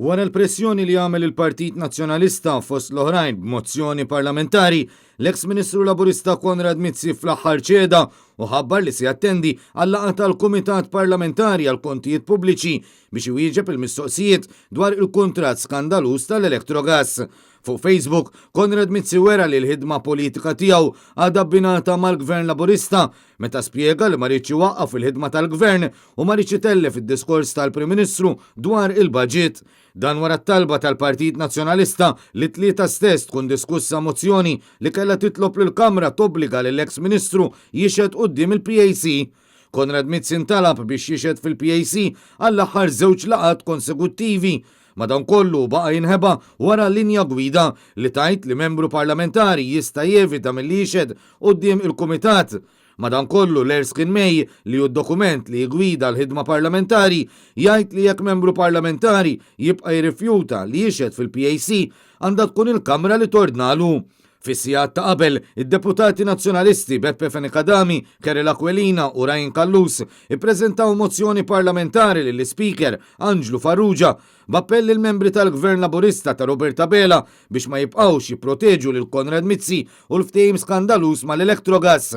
Wara l-pressjoni li għamel il-Partit Nazzjonalista fost l-oħrajn b'mozzjoni parlamentari, l-eks Ministru Laburista Konrad Mizzi fl-aħħar ċeda u ħabbar li se jattendi għal-laqgħa tal-Kumitat Parlamentari għall-Kontijiet Pubbliċi biex iwieġeb il-mistoqsijiet dwar il-kuntratt skandaluż tal-Electrogas. Fuq Facebook, Konrad Mizzi wera li l-ħidma politika tiegħu għadha abbinata mal-Gvern Laburista meta spjega li ma riedx iwaqqaf il-ħidma tal-Gvern u ma riedx itellef id-diskors tal-Prim Ministru dwar il-baġit. Dan wara t-talba tal-Partit Nazzjonalista li t-Tlieta stess tkun diskussa mozzjoni li kellha titlob lill-Kamra tobbliga lill-eks Ministru jixhed quddiem il-PAC. Konrad Mizzi ntalab biex jixhed fil-PAC għall-aħħar żewġ laqgħat konsekuttivi. Madankollu baqa' jinħeba wara linja gwida li tgħid li membru parlamentari jista' jevita milli jixhed quddiem il-kumitat. Madankollu, l-Erskine May, li hu d-dokument li jiggwida l-ħidma parlamentari, jgħid li jekk membru parlamentari jibqa' jirrifjuta li jixhed fil-PAC, għandha tkun il-Kamra li tordnalu. Fis-sigħat ta' qabel, id-deputati Nazzjonalisti Beppe Fenech Adami, Keril Aquilina u Ryan Callus ippreżentaw mozzjoni parlamentari lill-Ispeaker Anġlu Farrugia b'appell lill-membri tal-Gvern Laburista ta' Robert Abela biex ma jibqgħux jipproteġu lil Konrad Mizzi u l-ftehim skandaluż mal-Electrogas.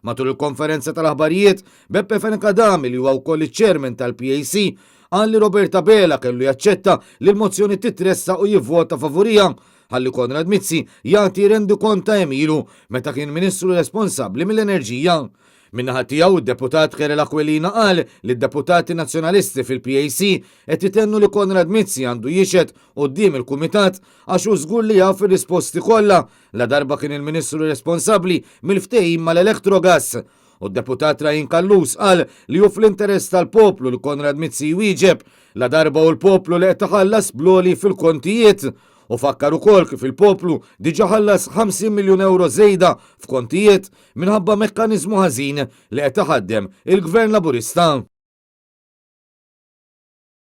Matul il-konferenza tal-aħbarijiet, Beppe Fenech Adami li huwa wkoll iċ-Chairman tal-PAC qal li Robert Abela kellu jaċċetta li l-mozzjoni titressaq u jivvota favuriha ħalli Konrad Mizzi jagħti rendikont ta' għemilu meta kien Ministru responsabbli mill-Enerġija. Min-naħa tiegħu, id-Deputat Kerel Aquilina qal li d-deputati Nazzjonalisti fil-PAC qed itennu li Konrad Mizzi għandu jixhed quddiem il-Kumitat għax hu żgur li jaf ir-risposti kollha ladarba kien il-Ministru responsabbli mill-ftehim mal-Electrogas. U d-Deputat Ryan Callus qal li hu fl-interess tal-poplu li Konrad Mizzi jwieġeb ladarba hu l-poplu li qed iħallas bl-għoli fil-kontijiet. U fakkar ukoll kif il-poplu diġà ħallas 50 miljun ewro żejda f'kontijiet minħabba mekkaniżmu ħażin li qed iħaddem il-Gvern Laburista.